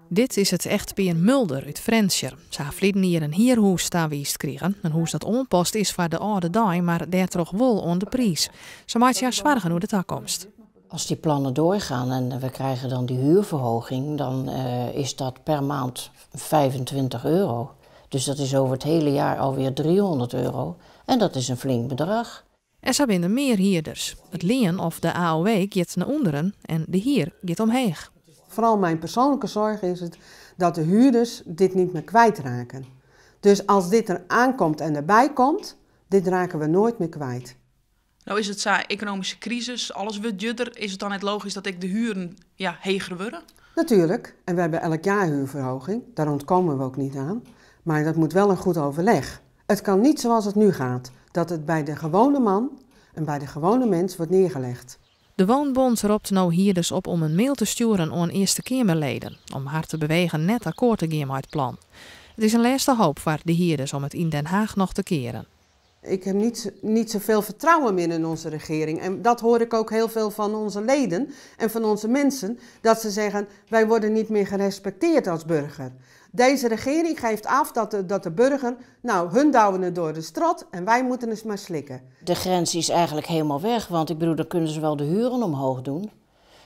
Dit is it echtpear Mulder út Frjentsjer. Se ha ferleden jier in hierhûs tawiisd krigen. In hûs dat oanpast is foar de âlde dei, mar dêrtroch wol oan de priis. Se meitsje har soargen oer de takomst. Als die plannen doorgaan en we krijgen dan die huurverhoging, dan is dat per maand €25. Dus dat is over het hele jaar alweer €300. En dat is een flink bedrag. En sa binne der mear hierders. It lean of de AOW giet nei ûnderen en de hier giet omheech. Vooral mijn persoonlijke zorg is het dat de huurders dit niet meer kwijtraken. Dus als dit er aankomt en erbij komt, dit raken we nooit meer kwijt. No is it sa, ekonomyske krisis, alles wurdt djoerder. Is it dan net logysk dat ek de huren, ja, heger wurde? Natuurlijk, en we hebben elk jaar huurverhoging, daar ontkomen we ook niet aan. Maar dat moet wel een goed overleg. Het kan niet zoals het nu gaat, dat het bij de gewone man en bij de gewone mens wordt neergelegd. De Woonbond ropt no hierders op om in mail te stjoeren oan Earste Keamerleden, om har te bewegen net akkoart te gean mei it plan. It is in lêste hoop foar de hierders om it yn Den Haag noch te kearen. Ik heb niet zoveel vertrouwen meer in onze regering. En dat hoor ik ook heel veel van onze leden en van onze mensen. Dat ze zeggen, wij worden niet meer gerespecteerd als burger. Deze regering geeft af dat de burger, nou, hun douwen het door de strot en wij moeten het maar slikken. De grens is eigenlijk helemaal weg, want dan kunnen ze wel de huren omhoog doen.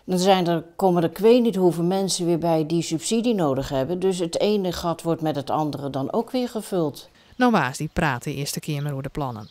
Dan komen er ik weet niet hoeveel mensen weer bij die subsidie nodig hebben. Dus het ene gat wordt met het andere dan ook weer gevuld. No woansdei praat de Earste Keamer oer de plannen.